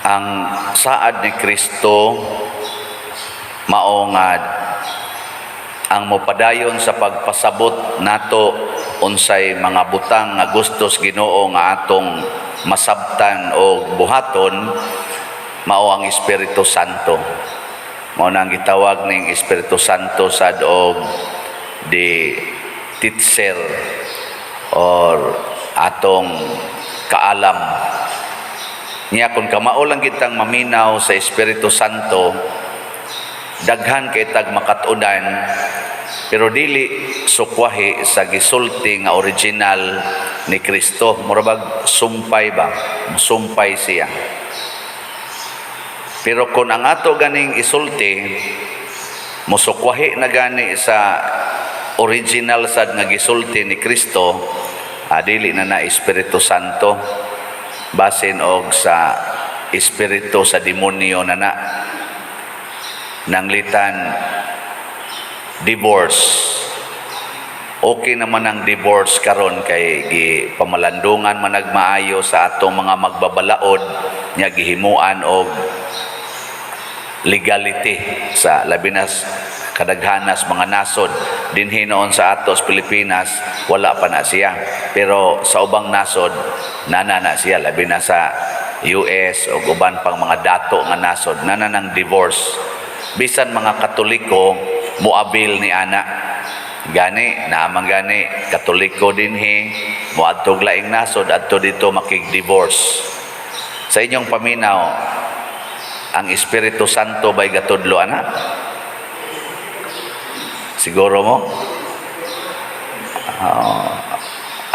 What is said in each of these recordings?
Ang saad ni Kristo mao nga ang mopadayon sa pagpasabot nato unsay mga butang nga gustos Ginoo nga atong masabtan o buhaton mao ang Espiritu Santo. Mao nang gitawag ning Espiritu Santo sad og the teacher or atong kaalam niya. Kung kamao lang kitang maminaw sa Espiritu Santo, daghan kay tag makat-unan, pero dili sukwahi sa gisulti nga original ni Kristo. Mura bag sumpay ba, sumpay siya. Pero kung ang ato ganing isulti mosukwahi na gani sa original sad nga gisulti ni Kristo, dili na na Espiritu Santo, basin og sa espiritu sa demonyo na na. Nanglitan divorce, okay naman ang divorce karon kay gi pamalandungan man nagmaayo sa atong mga magbabalaod nya, gihimuan og legality sa labi na kadaghanas mga nasod. Dinhi noon sa atos Pilipinas, wala pa na siya, pero sa ubang nasod nana na siya, labi na sa US o uban pang mga dato nga nasod, nana ng divorce. Bisan mga Katoliko moabil ni ana gani, naamang gani Katoliko dinhi moadtog laing nasod, adto dito makig-divorce. Sa inyong paminaw, ang Espiritu Santo ba'y gatudlo ana? Siguro mo? Ah,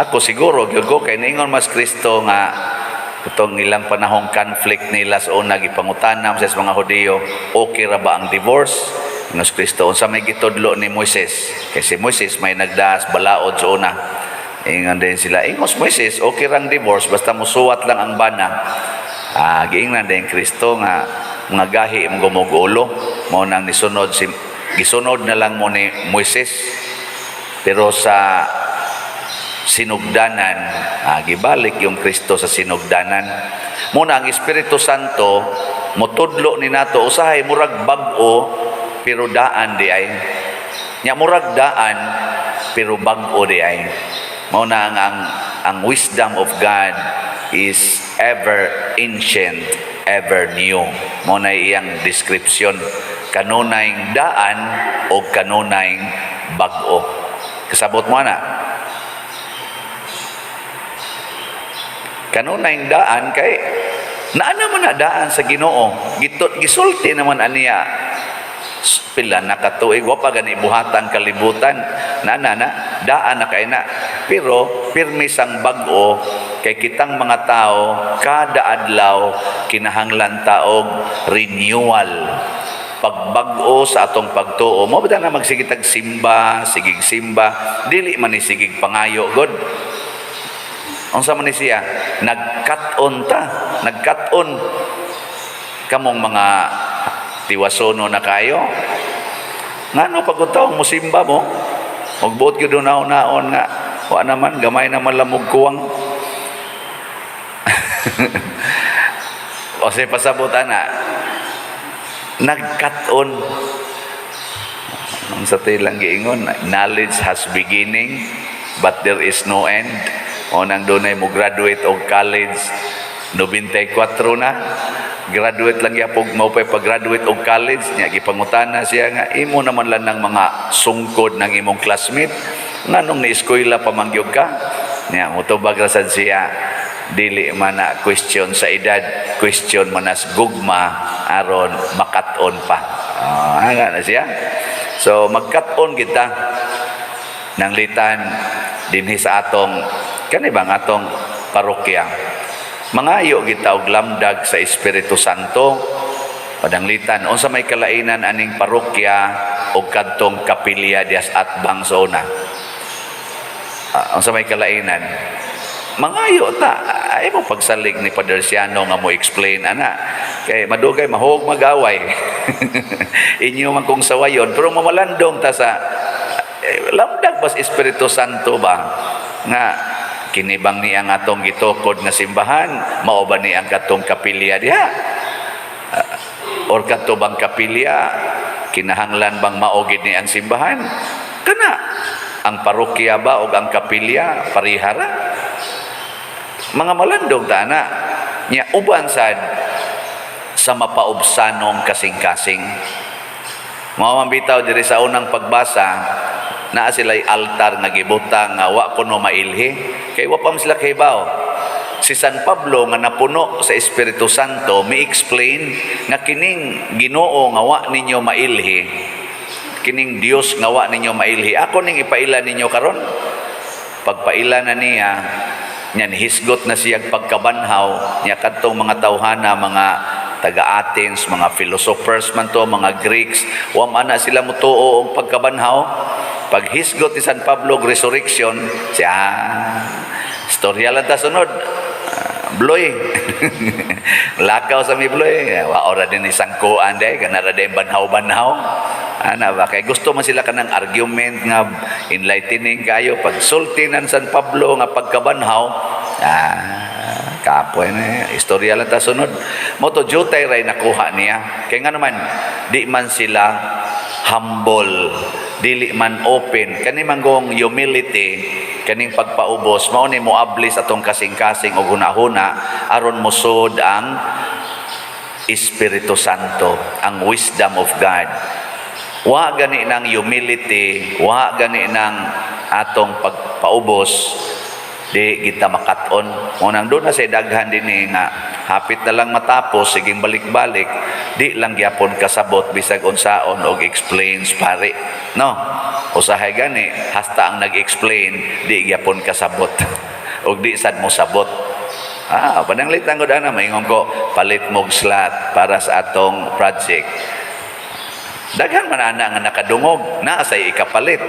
ako siguro gyud ko kay niingon mas Kristo nga itong ilang panahong conflict nila sa una, gipangutana sa mga Hudiyo, okay ra ba ang divorce? Ingon si Kristo, "Unsa may gitudlo ni Moises?" Kay si Moises may nagdaas balaod sa una. Ingon din sila, ingos Moises, okay rang divorce basta musuwat lang ang bana. Ah, giingnan din Kristo nga mga gahi mo gumugulo, mao nang nisunod si gisunod na lang mo ni Moises. Pero sa sinugdanan, gibalik yung Kristo sa sinugdanan. Muna ang Espiritu Santo mutudlo ni nato usahay murag bag-o pero daan di ay. Nya murag daan pero bag-o di ay. Mao na ang wisdom of God is ever ancient, ever new. Mao na iyang description. Kanunay daan o kanunay bag-o. Kasabot mo na? Kanunay daan kay naa naman na daan sa Ginoo. Gitot gisulti naman aniya pila na katuig, wa pa gani buhatan kalibutan, na na na daan na kay na, pero pirmi sang bag-o kay kitang mga tao kada adlaw kinahanglan taog renewal, pagbag-o sa atong pagtuo. Mo ba na magsige tag simba, sigig simba, dili man ni sigig pangayo god. Unsa man ni siya? Nagkat-on ta, nagkat-on. Kamong mga tiwasono na kayo. Ngano pag tawong musimba mo, magbuot gyud naon-naon nga wa naman gamay naman lamog kuwang. O say pasabot ana, nagkat-on. Ang sa tilang giingon, knowledge has beginning but there is no end. O nang dunay mo graduate og college, 94 na graduate lang yapog mo pa pag-graduate og college niya, gipangutana siya nga imo naman lang ng mga sungkod ng imong classmate, nganong ni-eskwela pa man gyud ka niya? Motubag ra sad siya, dili man na question sa edad, question man nas gugma aron makat-on pa. Ah, na siya. So magkat-on kita nang litan dinhi sa atong kani bang atong parokya. Mangayo kita og lamdag sa Espiritu Santo. Padanglitan, unsa may kalainan aning parokya og kadtong kapilya dias atbang sa una? Ah, unsa may kalainan? Mangayo ta. Ay mo pagsalig ni Padre Siano nga mo explain ana kay madugay mahog magaway inyo man kung sawayon, pero mamalandong ta sa lamdag bas Espiritu Santo ba nga kini bang ni ang atong gitukod nga simbahan, mao ba ni ang katong kapilya diha? Or kadto bang kapilya, kinahanglan bang mao gid ni ang simbahan? Kana ang parokya ba og ang kapilya parihara? Mga malandong ta na nya, uban sad sa mapaubsanong kasing-kasing. Mao man bitaw diri sa unang pagbasa, naa sila'y altar nga gibutang nga wa kuno mailhi kay wa pa man sila kahibaw. Si San Pablo nga napuno sa Espiritu Santo mi-explain nga kining Ginoo nga wa ninyo mailhi, kining Dios nga wa ninyo mailhi, ako ning ipaila ninyo karon. Pagpaila na niya nya, nihisgot na siya pagkabanhaw niya kadtong mga tawhana, mga taga Athens, mga philosophers man to, mga Greeks, wa man na sila mutuo og pagkabanhaw. Paghisgot ni San Pablo og resurrection siya, storya lang ta sunod. Ah, Bloy. Lakaw sa mi, Bloy. Wa ora din isang kuan day, kana ra din banhaw-banhaw. Ana ba, kay gusto man sila kanang argument nga enlightening kayo. Pag sulti nan San Pablo nga pagkabanhaw, kapoy na, istorya lang ta sunod. Mao to jutay ray nakuha niya. Kay nga naman di man sila humble, dili man open. Kani man gong humility, kaning pagpaubos, mao ni moabli sa atong kasing-kasing og hunahuna aron mosud ang Espiritu Santo, ang wisdom of God. Wa gani ng humility, wa gani ng atong pagpaubos, di kita makat-on. Mao nang doon na sa daghan din eh, nga hapit na lang matapos, siging balik-balik, di lang gyapon kasabot bisag unsaon og explains pare. No? Usahay gani hasta ang nag-explain di gyapon kasabot og di sad mo sabot. Ah, pananglitan ko dana, maingon ko palit mog slot para sa atong project. Daghan man ana nga nakadungog, naa say ikapalit.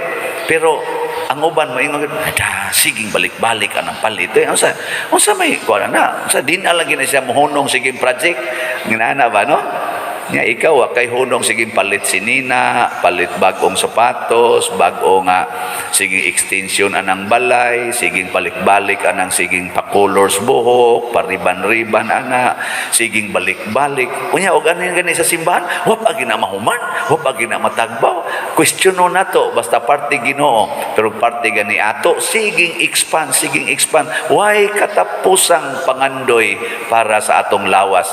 Pero ang uban moingon, "Da, siging balik-balik anang palit. Eh, unsa may kuan na? Unsa din na lang gina siya mohunong siging project?" Ginana ba, no? Nya ikaw wa kay hunong, siging palit sinina, palit bag-ong sapatos, bag-o nga siging extension anang balay, siging balik-balik anang siging pa-colors buhok, pariban-riban ana, siging balik-balik. Unya og ano yung gani sa simbahan, wa pa gina mahuman, wa pa gina matagbaw. Questiono nato basta parte Ginoo, pero parte gani ato siging expand, siging expand. Way katapusang pangandoy para sa atong lawas.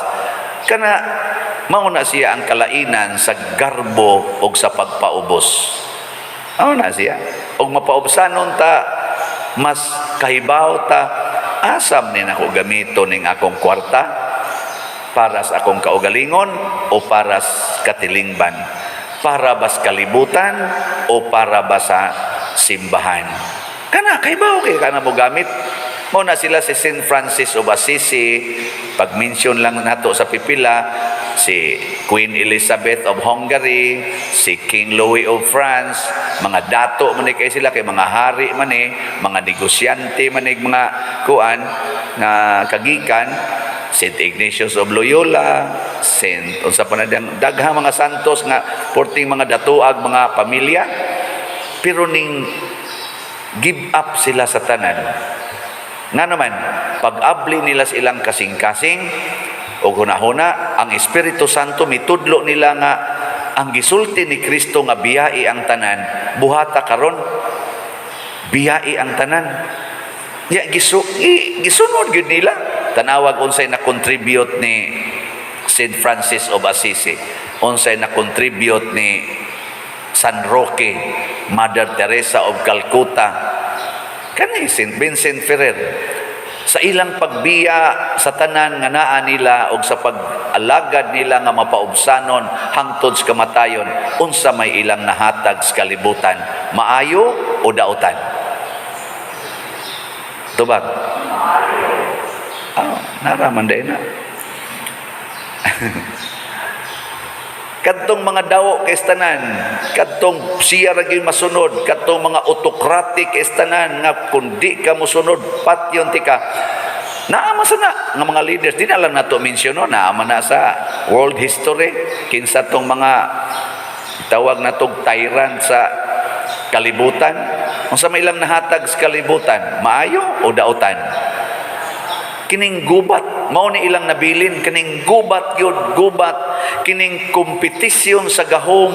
Kana mao na siya ang kalainan sa garbo og sa pagpaubos. Mao na siya. Og mapaubsanon ta, mas kahibaw ta, asam ni nako gamito ning akong kwarta, para sa akong kaugalingon o para sa katilingban, para ba sa kalibutan o para ba sa simbahan. Kana kahibaw kay kana mo gamit. Mao na sila si Saint Francis of Assisi, pag-mention lang nato sa pipila, si Queen Elizabeth of Hungary, si King Louis of France, mga dato man ni kay sila, kay mga hari man eh, mga negosyante man eh, mga kuan nga kagikan, Saint Ignatius of Loyola, Saint unsa pa na diyang daghang mga santos nga porting mga datuag mga pamilya, pero ning give up sila sa tanan. Nga naman, pag-abli nila sa ilang kasing-kasing o hunahuna, ang Espiritu Santo mitudlo nila nga ang gisulti ni Kristo nga biyai ang tanan, buhata karon, biyai ang tanan. Ya gisunod gyud nila. Tanawag unsay na contribute ni St. Francis of Assisi, unsay na contribute ni San Roque, Mother Teresa of Calcutta, kani St. Vincent Ferrer, sa ilang pagbiya sa tanan nga naa nila og sa pag-alagad nila nga mapaubsanon hangtod sa kamatayon, unsa may ilang nahatag sa kalibutan, maayo o dautan? Tubag. Ah, naraman din na. Kadtong mga dawo kay tanan, kadtong siya ra gyud masunod, kadtong mga autocratic kay tanan nga kung di ka mosunod patyon tika. Naa man sa na nga mga leaders, di na lang nato mention, no? Naa man na sa world history kinsa tong mga tawag na tog tyrant sa kalibutan. Unsa may ilang nahatag sa kalibutan, maayo o dautan? Kining gubat, mao ni ilang nabilin, kining gubat gyud, gubat, kining kompetisyon sa gahom,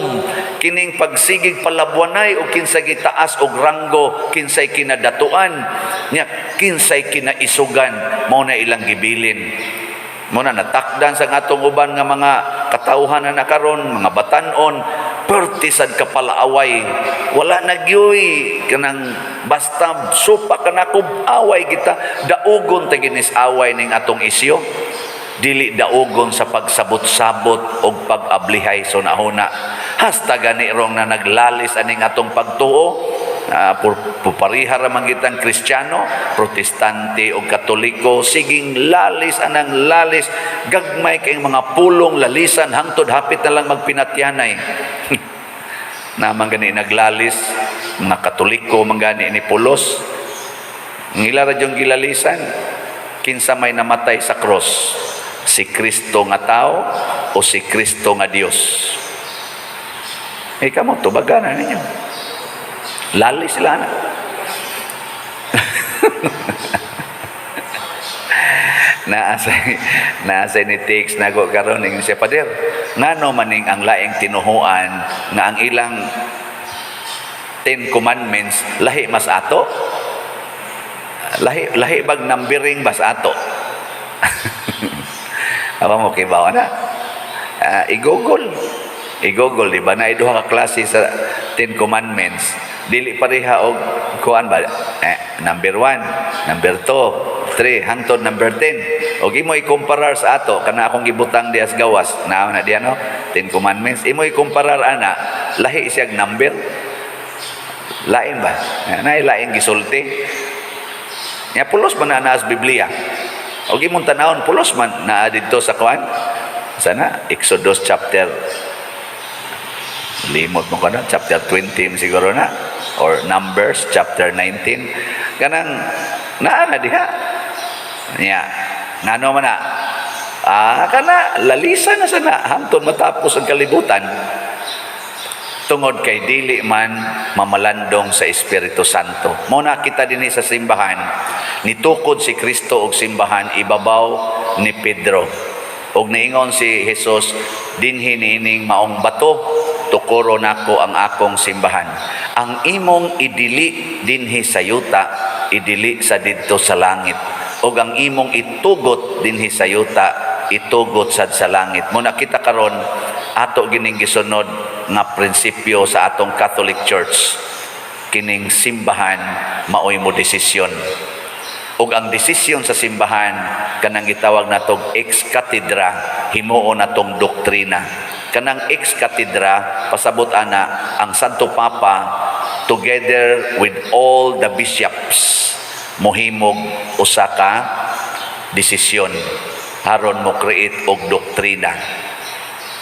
kining pagsigig palabwanay og kinsay gitaas og ranggo, kinsay kinadatuan, nya kinsay kinaisugan, mao na ilang gibilin. Mao na natakdan sa atong uban nga mga katawhan na nakaron, mga batanon, perti sad kapalaaway. Wala na gyoy kanang basta supak kanako, away kita, daugon ta ginis away ning atong isyo. Dili daugon sa pagsabot-sabot og pag-ablihay sa huna. Hasta gani rong na naglalis aning atong pagtuo, pupariha ra man kitang Kristiyano, Protestante o Katoliko, siging lalis anang lalis, gagmay kay mga pulong lalisan hangtod hapit na lang magpinatyanay. Naman gani naglalis mga Katoliko man gani ni pulos. Ang ila ra yung gilalisan, kinsa may namatay sa cross, si Kristo nga tao o si Kristo nga Dios? Eh kamo, tubagan na ninyo. Lali sila na. Naa say ni text nako karon, ingon siya, "Pader, ngano maning ang laing tinuhuan nga ang ilang 10 Commandments lahi mas ato? Lahi lahi bag numbering bas ato?" Aba mo kibaw na? I-Google. I-Google, di ba? Na duha ka klase sa 10 Commandments. Dili pareha og kuan ba? Eh, number 1, number 2, 3, hangtod number 10. Og imo ikumparar sa ato, kana akong gibutang dias gawas, naa na diya no? 10 Commandments. Imo ikumparar ana, lahi siyag number. Lain ba? Naay lain gisulti. Nya pulos man na naas Biblia. Og imong tanawon, pulos man naa didto sa kuan. Sana Exodus chapter, limot mo ko na, chapter 20 siguro na or Numbers chapter 19, kanang naa na diha niya. Ngano man na? Kana lalisa na sana hangtod matapos ang kalibutan tungod kay dili man mamalandong sa Espiritu Santo. Mo na kita dinhi sa simbahan, nitukod si Kristo og simbahan ibabaw ni Pedro. Og niingon si Jesus, "Dinhi niining maong bato tukoro nako ang akong simbahan. Ang imong idili dinhi sa yuta, idili sa didto sa langit. Ug ang imong itugot dinhi sa yuta, itugot sad sa langit." Mo na kita karon ato gining gisunod nga prinsipyo sa atong Catholic Church. Kining simbahan maoy mo desisyon. Ug ang desisyon sa simbahan, kanang gitawag natong ex cathedra, himuon natong doktrina. Kanang ex cathedra, pasabot ana ang Santo Papa together with all the bishops mohimog usa ka desisyon aron mo create og doktrina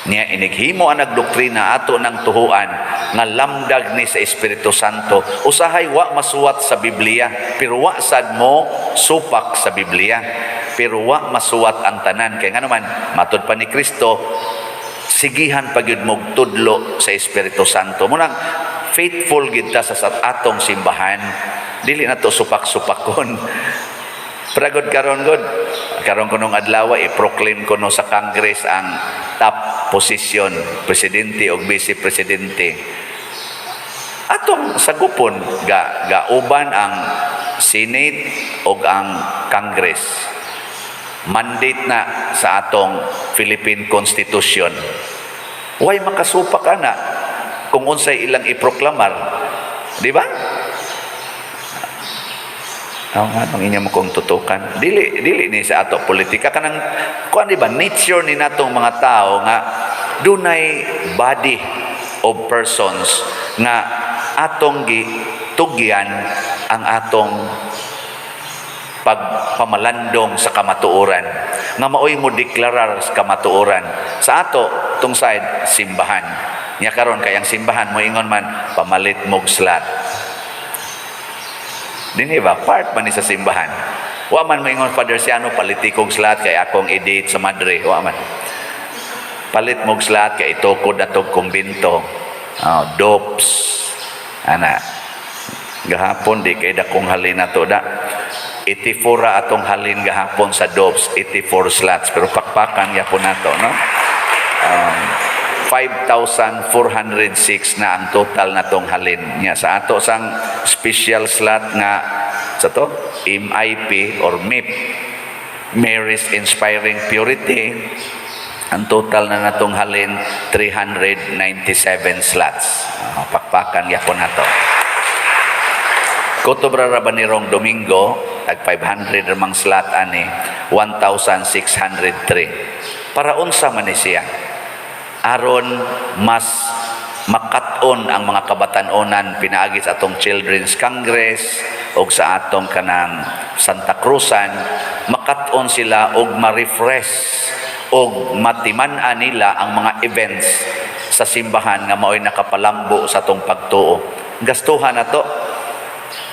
niya. Inighimo ang nagdoktrina, ato ng tuhuan nga lamdag ni sa Espiritu Santo. Usahay wa masuwat sa Biblia, pero wa sad mo supak sa Biblia, pero wa masuwat ang tanan kay ngano man matud pa ni Kristo, sigihan pa gyud mog tudlo sa Espiritu Santo. Munang faithful gid ta sa atong simbahan, dili na to supak-supakon. Pragod karon god, karon kunong adlaw i-proclaim kuno sa Congress ang top position, presidente o vice presidente. Atong sagupon ga gauban ang Senate o ang Congress. Mandate na sa atong Philippine Constitution. Way makasupak ana kung unsay ilang iproklamar. Di ba? Aw nga nang inyo mo kong tutukan. Dili dili ni sa ato politika, kanang kuan, di ba, nature ni natong mga tao nga dunay body of persons nga atong gitugyan ang atong pagpamalandong sa kamatuoran nga maoy mo deklarar sa kamatuoran. Sa ato tung side, simbahan. Nya karon kay ang simbahan moingon man, "Pamalit mog slot." Dinhi ba, part man ni sa simbahan. Wa man moingon Father Siano, "Paliti kog slot kay akong i-date sa madre." Wa man. "Palit mog slot kay itukod na tog kumbento." Oh, dops. Ana. Gahapon di kay dakong halin na to da. 84 ra atong halin gahapon sa Doves, 84 slots, pero pakpakan gyapon nato, no? 5,406 na ang total natong halin niya sa ato sang special slot nga sa to MIP or MIP, Mary's Inspiring Purity. Ang total na natong halin, 397 slots. Pakpakan gyapon nato. Kutob ra ba ni rong Domingo, tag 500 ramang slot ani, 1,603. Para unsa man ni siya? Aron mas makat-on ang mga kabatan-onan pinaagi sa atong Children's Congress o sa atong kanang Santa Cruzan, makat-on sila og ma-refresh og matiman-an nila ang mga events sa simbahan nga mao'y nakapalambo sa atong pagtuo. Gastuhan na to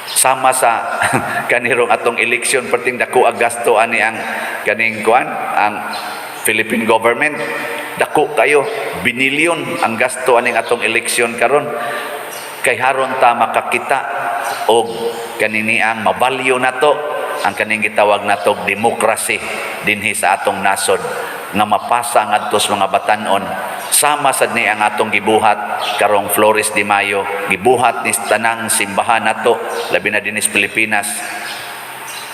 sama sa kanirong atong election, perting dako ang gasto ani ang kaning kuan, ang Philippine government. Dako kayo, binilyon ang gasto aning atong eleksyon karon, kay haron ta makakita og kaniniang mabalyo nato ang kaning gitawag nato demokrasi dinhi sa atong nasod nga mapasa ngadto sa mga batan-on, sama sad ni ang atong gibuhat karong Flores de Mayo, gibuhat ni tanang simbahan nato, labi na dinhi sa Pilipinas,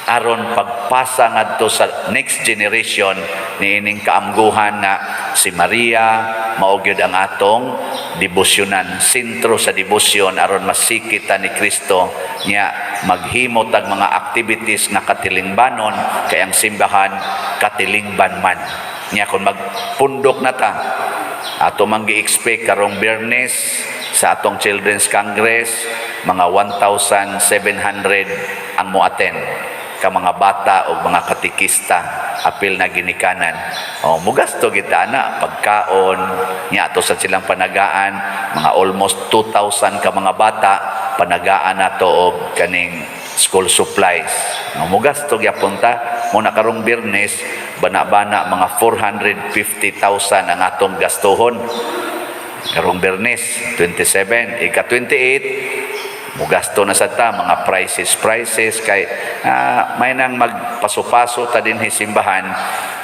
aron pagpasa ngadto sa next generation niining kaamguhan nga si Maria mao gyud ang atong debosyonan, sentro sa debosyon, aron masikit ta ni Kristo nya maghimo tag mga activities nga katilingbanon, kay ang simbahan katilingban man nya. Kung magpundok na ta, ato mang gi-expect karong Biyernes sa atong Children's Congress, mga 1,700 ang mo-attend ka mga bata o mga katikista, apil na ginikanan. O mugasto kita na pagkaon nya ato sa silang panagaan, mga almost 2,000 ka mga bata, panagaan nato og kaning school supplies. No, mugasto gyapon ta mo na karong Biyernes, bana-bana mga 450,000 ang atong gastuhon karong Biyernes 27. Ika 28, mugasto na sa ta mga prices prices, kay may nang magpaso-paso ta dinhi simbahan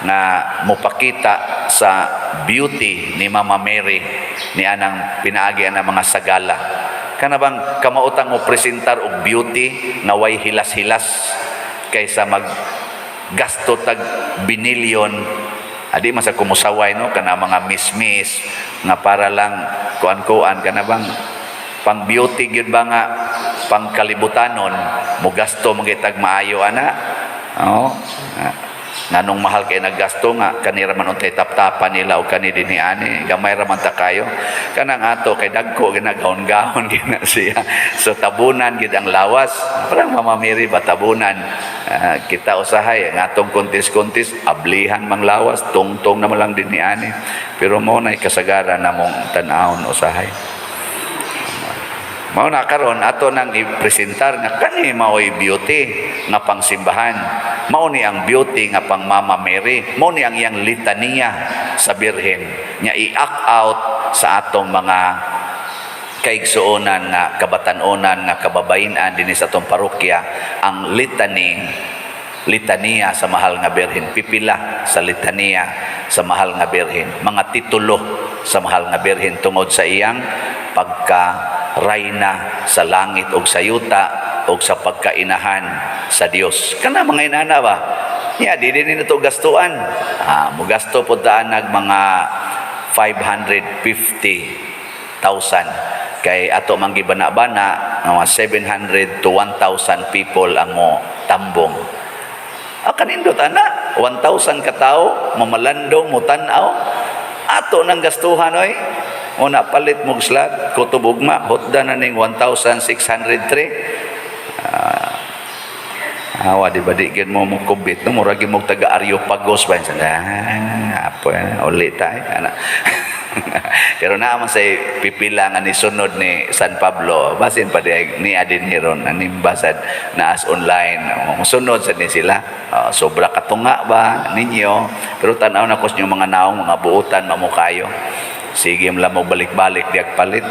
nga mopakita sa beauty ni Mama Mary ni anang pinaagi ang mga sagala. Kana bang kamautang mo presentar og beauty nga way hilas-hilas kaysa mag gasto tag binilyon? Adi man sa kumusaway, no, kana mga miss-miss nga para lang kuan-kuan, kana bang pang beauty gyud ba nga pang kalibutanon, mo gasto mo gitag maayo ana. Oo. Nganong mahal kay naggasto nga kanira man untay taptapan nila o kani dinhi ani, gamay ra man ta kayo. Kanang ato kay dagko ginagahon-gahon gina siya, so tabunan gid ang lawas, parang Mama Mary ba, tabunan. Kita usahay ang atong kontis-kontis, ablihan mang lawas, tungtong naman lang dinhi ani, pero mo nay kasagaran namong tan-awon usahay. Mao na karon ato nang ipresentar nga kani maoy beauty nga pangsimbahan. Mao ni ang beauty nga pang Mama Mary. Mao ni ang iyang litaniya sa Birhen nya i-act out sa atong mga kaigsuonan nga kabatan-onan nga kababayen-an dinhi sa atong parokya, ang litany, litaniya sa Mahal nga Birhen, pipila sa litaniya sa Mahal nga Birhen, mga titulo sa Mahal nga Birhen tungod sa iyang pagka rayna sa langit ug sa yuta ug sa pagkainahan sa Dios. Kana mga inana ba? Ya, di din to gastuan. Mugasto pod daan nag mga 550,000 kay ato man gibana-bana nga mga 700 to 1,000 people ang mo tambong. Kanindot ana, 1,000 ka tawo mamalandong mo tan-aw, ato nang gastuhan oy. Una palit mo slot kutob ugma, hutda na ning 1,603. Awa di ba di gid mo mo kubit, no, murag mo taga Areopagos ba sa apo uli tayo ana. Pero naa man say pipila nga ni sunod ni San Pablo, basin pa di ni adin hiron animba sad naas online, musunod sad ni sila. Sobra katunga ba ninyo, pero tan-aw na ko sa inyong mga naong, mga buutan mamukayo. Sige mo lang mo balik-balik diag palit.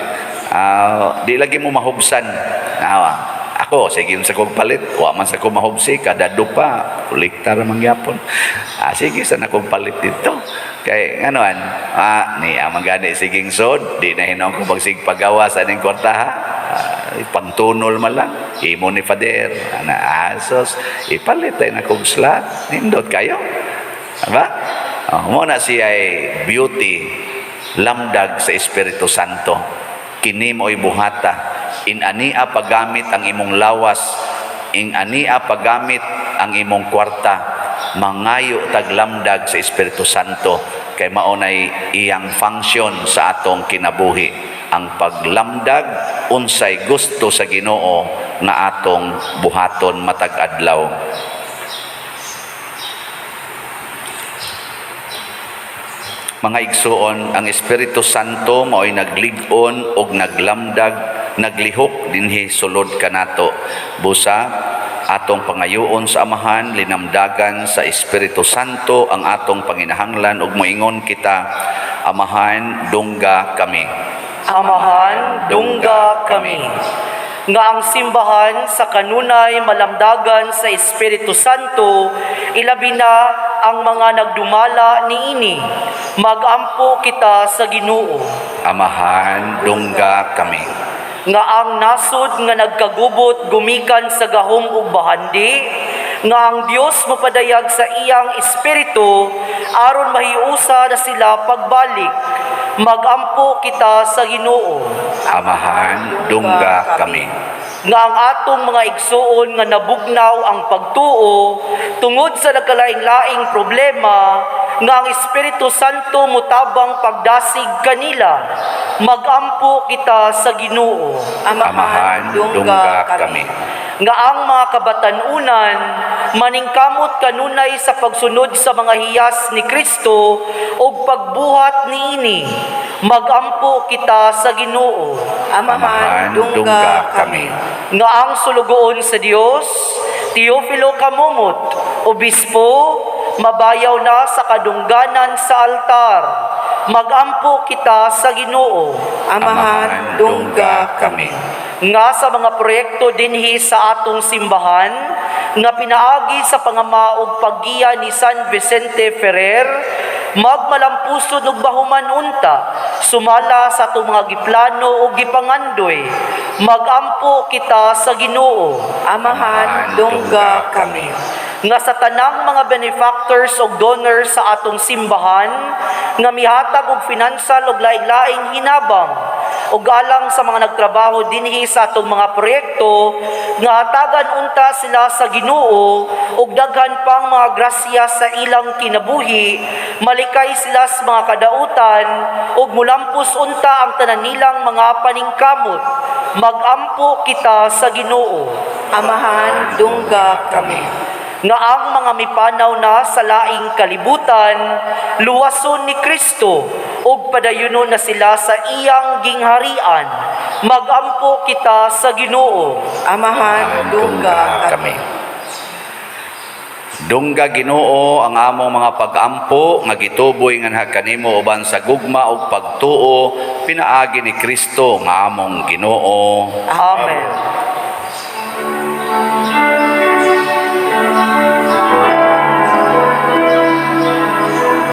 Di lagi mo mahubsan. Awa. Ako, sige sa kong palit. Wa man sa ko mahubsi, kada dupa, kolekta ra man gyapon. Sige sa nakong palit dito. Kay nganoan, ni amang gani siging sod, di na hinuon ko magsig pagawa sa ning kwarta ha. Pangtunol man lang. Imo ni Father. Ana asos, ipalit ay na kong slot. Nindot kayo. Aba? Oh, mo na siya ay beauty lamdag sa Espiritu Santo. Kini mo'y buhata. In ania paggamit ang imong lawas, in ania paggamit ang imong kwarta, mangayo taglamdag sa Espiritu Santo kay mao nay iyang function sa atong kinabuhi, ang paglamdag unsay gusto sa Ginoo nga atong buhaton matag adlaw. Mga igsuon, ang Espiritu Santo mao'y naglig-on og naglamdag, naglihok dinhi sulod kanato. Busa atong pangayoon sa Amahan, linamdagan sa Espiritu Santo ang atong panginahanglan ug moingon kita, Amahan, dungga kami. Amahan, dungga kami. Nga ang simbahan sa kanunay malamdagan sa Espiritu Santo, ilabi na ang mga nagdumala niini. Magampo kita sa Ginoo. Amahan, dungga kami. Nga ang nasod nga nagkagubot gumikan sa gahom ug bahandi, nga ang Dios mapadayag sa iyang espiritu aron mahiusa na sila pagbalik. Magampo kita sa Ginoo. Amahan, dungga kami. Nga ang atong mga igsuon nga nabugnaw ang pagtuo tungod sa nagkalaing-laing problema, nga ang Espiritu Santo motabang pagdasig kanila. Magampo kita sa Ginoo. Amahan, dungga kami. Nga ang mga kabatan-unan maningkamot kanunay sa pagsunod sa mga hiyas ni Kristo ug pagbuhat niini. Magampo kita sa Ginoo. Amahan, dungga kami. Nga ang sulugoon sa Dios, Teofilo Camomot, obispo, mabayaw na sa kadungganan sa altar. Magampo kita sa Ginoo. Amahan, dungga kami. Nga sa mga proyekto dinhi sa atong simbahan nga pinaagi sa pangama ug paggiya ni San Vicente Ferrer, magmalampuson ug mahuman unta sumala sa atong mga giplano ug gipangandoy. Magampo kita sa Ginoo. Amahan, dungga kami. Nga sa tanang mga benefactors ug donors sa atong simbahan nga mihatag og financial ug laing-laing hinabang ug alang sa mga nagtrabaho dinhi sa atong mga proyekto, nga hatagan unta sila sa Ginoo ug daghan pang mga grasya sa ilang kinabuhi, malikay sila sa mga kadautan ug mulampos unta ang tanan nilang mga paningkamot. Magampo kita sa Ginoo. Amahan, dungga kami. Nga ang mga mipanaw na sa laing kalibutan, luwason ni Kristo ug padayunon na sila sa iyang gingharian. Magampo kita sa Ginoo. Amahan, dungga kami. Dungga, Ginoo, ang among mga pag-ampo nga gituboy nganha kanimo uban sa gugma ug pagtuo pinaagi ni Kristo nga among Ginoo. Amen.